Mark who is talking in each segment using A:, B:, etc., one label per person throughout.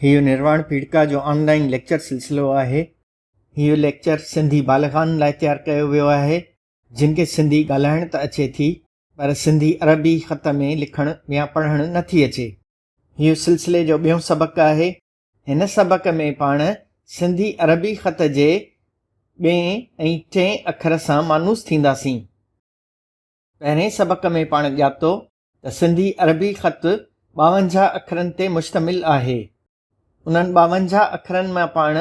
A: هيء نرواڻ پيڙهڪا جو آن line lecture سلسلو آهي. هيء ليڪچر سنڌي بالغان لاء تيار ڪيو ويو آهي، جن کي سنڌي ڳالهائڻ ته اچي ٿي، پر سنڌي عربي خط ۾ لکڻ يا پڙهڻ نه ٿي اچي. هيء سلسلي جو ٻيون سبق آهي. هن سبق ۾ پاڻ سنڌي عربي خط جي ٻئين ۽ ٽئين اکر سان مانوس ٿينداسين. پهرئين سبق ۾ پاڻ ڄاتو ته سنڌي عربي خط 52 اکرن تي مشتمل آهي. انهن 52 اکرن مان پاڻ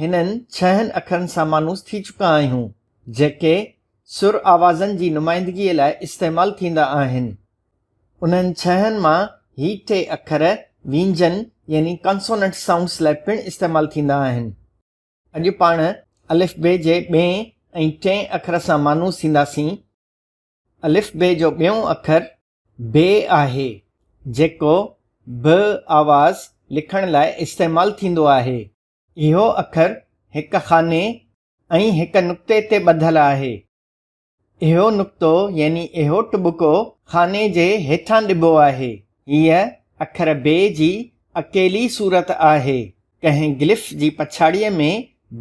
A: هنن ڇهن اکرن سان مانوس ٿي چڪا آهيون، جيڪي سر آوازن جي نمائندگيء لاء استعمال ٿيندا آهن. انهن ڇهن مان هي ٽي اکر وينجن يعني Consonant Sounds لاء پڻ استعمال ٿيندا آهن. اڄ پاڻ الف بي جي ٻئين ۽ ٽئين اکر سان مانوس ٿينداسين. الف بي جو ٻيون اکر بي آهي، جيڪو ب آواز لکڻ لاء استعمال ٿيندو آهي. اهو اکر هڪ خاني ۽ هڪ نقطي تي ٻڌل آهي. اهو نقطو يعني اهو ٽٻڪو خاني جي هيٺان ڏبو آهي. هيء اکر بي جي اڪيلي صورت آهي. ڪنهن گلف جي پڇاڙيء ۾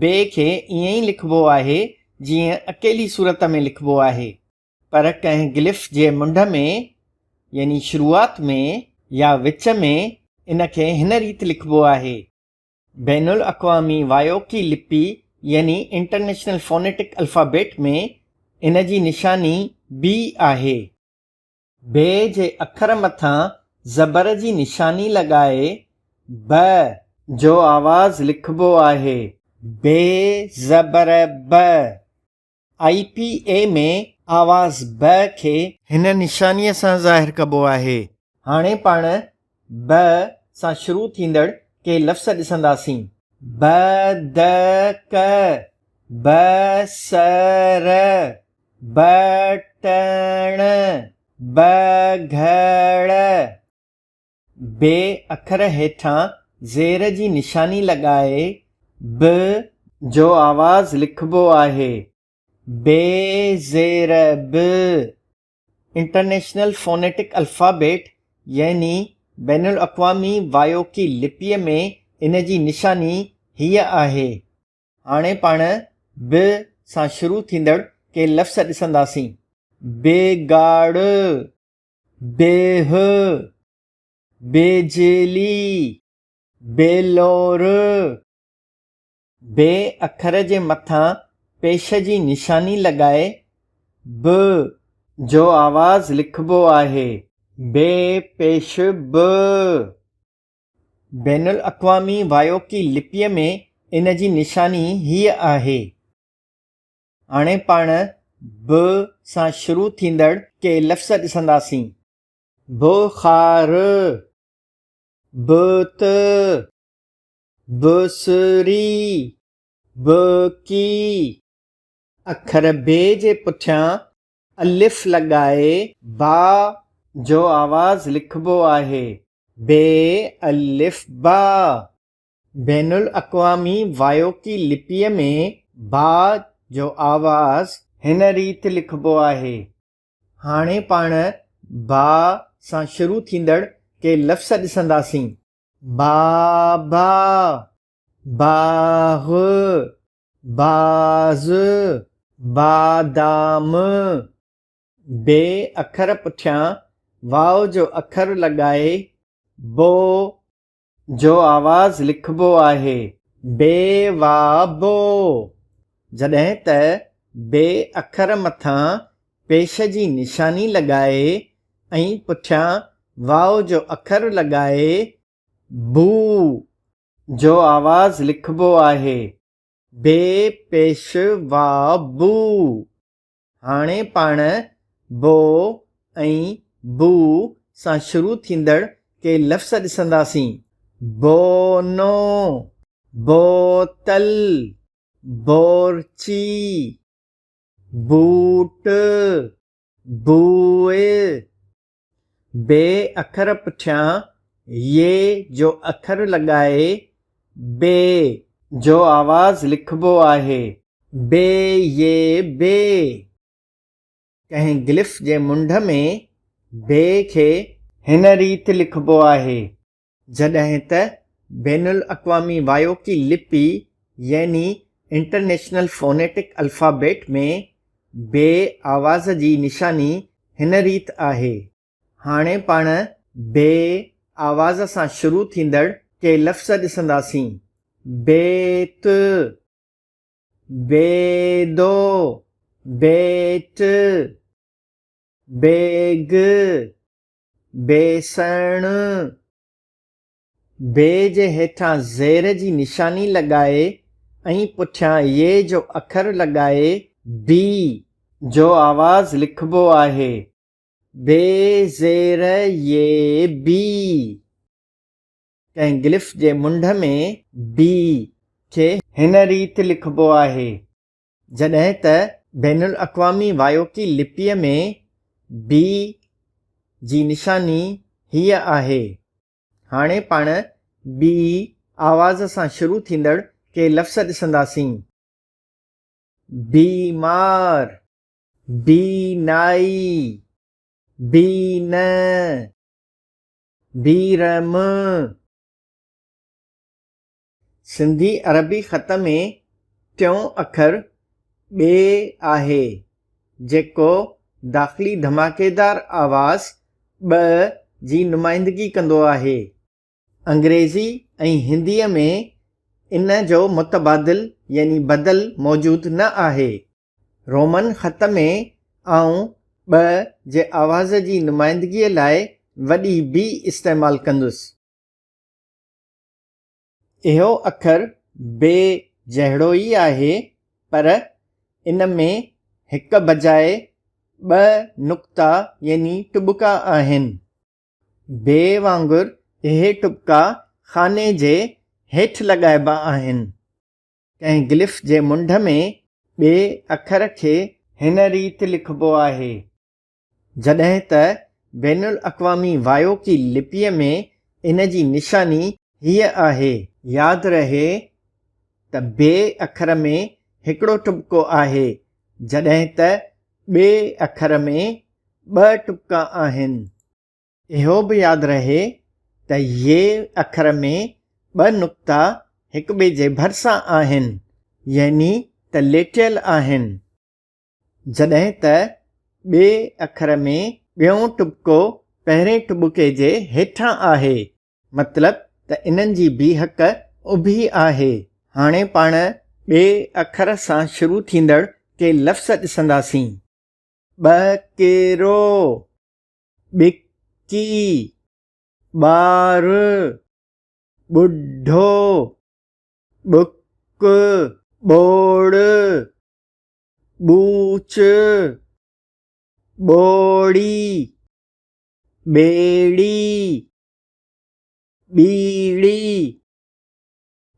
A: بي کي ائين ئي لکبو آهي جيئن اڪيلي صورت ۾ لکبو آهي، پر ڪنهن گلف جي منڍ ۾ يعني شروعات ۾ يا وچ ۾ ان کي هن ريت لکبو آهي. بين الاقوامي وايوڪي لپي يعني انٽرنيشنل فونيٽڪ الفابيٽ ۾ ان جي نشاني بي آهي. بي جي اکر مٿان زبر جي نشاني لڳائي ب جو آواز لکبو آهي. بي زبر ب. آئي پي اي ۾ آواز ب کي هن نشانيء سان ظاهر ڪبو آهي. هاڻي پاڻ ب سان شروع ٿيندڙ ڪي لفظ ڏسنداسين. ب د ڪ، ب س ر، بٽڻ، بگهڙ. بي اکر هيٺان زير جي نشاني لڳائي ب جو آواز لکبو آهي. بي زير ب. انٽرنيشنل فونيٽڪ الفابيٽ يعني بين الاقوامي وايوڪي لپيء ۾ ان جي نشاني هيء آهي. هاڻي پاڻ ب سان شروع ٿيندڙ ڪي لفظ ڏسنداسين. بگاڙ، بيهه، بجلي، بلور. بي اکر جي مٿان پيش جي نشاني لڳائي ب جو آواز لکبو آهي. بي پيش ب. بين الاقوامي وايوڪي لپيء ۾ ان جي نشاني هيء آهي. هاڻي پاڻ ب سان شروع ٿيندڙ ڪي لفظ ڏسنداسين. بخار، بت، بسري، بڪي. اکر بي جي پٺيان الف لڳائي با جو آواز لکبو آهي. بي الف با. بين الاقوامي وايوڪي لپيء ۾ با جو آواز هن ريت لکبو آهي. هاڻي پاڻ با سان شروع ٿيندڙ ڪي لفظ ڏسنداسين. بابا، باغ، باز، بادام. بي اکر پٺيان واء جو اکر لڳائي بو جو آواز لکبو آهي. بي وا بو. جڏهن ته بي اکر مٿان پيش جي نشاني لڳائي ۽ پٺيان واء جو اکر لڳائي بو جو آواز لکبو آهي. بي پيش وا بو. هاڻي پاڻ بو ۽ بو سان شروع ٿيندڙ ڪي لفظ ڏسنداسين. بونو، بوتل، بورچي، بوٽ، بوء. بي اکر پٺيان ي جو اکر لڳائي بي جو آواز لکبو آهي. بي ي بي. ڪنهن گلف جي منڍ ۾ بي کي هن ريت لکبو آهي. جڏهن ته بين الاقوامي وايوڪي لپي يعني انٽرنيشنل فونيٽڪ الفابيٽ ۾ بي آواز جي نشاني هن ريت آهي. هاڻي پاڻ بي آواز سان شروع ٿيندڙ ڪي لفظ ڏسنداسين. بيت، بيدو، بيٽ، بيگ، بيسڻ. بي جي هيٺان زير جي نشاني لڳائي ۽ پٺيان ي جو اکر لڳائي بي جو آواز لکبو آهي. بي زير ي بي. ڪنهن گلف جي منڍ ۾ بي کي هن ريت لکبو آهي. جڏهن ته بين الاقوامي وايوڪي لپيء ۾ بي جي نشاني هيء آهي. هاڻي پاڻ بي آواز سان شروع ٿيندڙ ڪي لفظ ڏسنداسين. بيمار، بينائي، بينه، بيرم. سنڌي عربي خط ۾ ٽيون اکر ٻ آهي، جيڪو داخلي ڌماڪيدار آواز ٻ جي نمائندگي ڪندو آهي. انگريزي ۽ هنديء ۾ ان جو متبادل يعني بدل موجود نه آهي. رومن خط ۾ آئون ٻ جي آواز جي نمائندگيء لاء وڏي بي استعمال ڪندس. اهو اکر بي جهڙو ئي آهي پر ان ۾ هڪ بجاء ٻه نقطا يعني ٽٻڪا آهن. بي وانگر اهي ٽٻڪا خاني جي هيٺ لڳائبا آهن. ڪنهن گلف جي منڍ ۾ ٻي اکر کي هن ريت لکبو آهي. جڏهن ته بين الاقوامي وايوڪي لپيء ۾ ان جي نشاني هيء آهي. ياد رهي ته بي اکر ۾ هڪڙو ٽٻڪو آهي، جڏهن ته ٻي اکر ۾ ٻه ٽٻڪا آهن. اهو به ياد رهي ته ي اکر ۾ ٻه نقطا هڪٻئي جي ڀرسان آهن، يعني ته ليٽيل آهن. جڏهن ته ٻئي اکر ۾ ٻيون ٽٻڪو پهرين ٽٻڪي جي هيٺان آهي، مطلب ته انهن جي بيهڪ اڀي آهي. هاڻي پاڻ ٻئي اکر سان شروع ٿيندڙ ڪي لفظ ڏسنداسين. ٻڪرو، ٻڪي، ٻار، ٻڍو، ٻڪ، ٻوڙ. ٻوچ، ٻوڙي، ٻيڙي، ٻيڙي.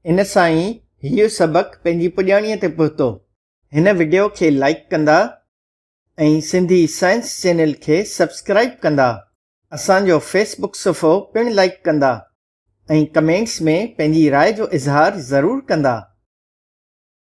A: ان سان ئي هيء سبق پنهنجي پڄاڻيء تي پهتو. هن وڊيو کي لائيڪ ڪندا ۽ سنڌي سائنس چينل کي سبسڪرائيب ڪندا. اسان جو فيس بڪ صفحو پڻ لائيڪ ڪندا ۽ ڪمينٽس ۾ پنهنجي راء جو اظهار ضرور ڪندا.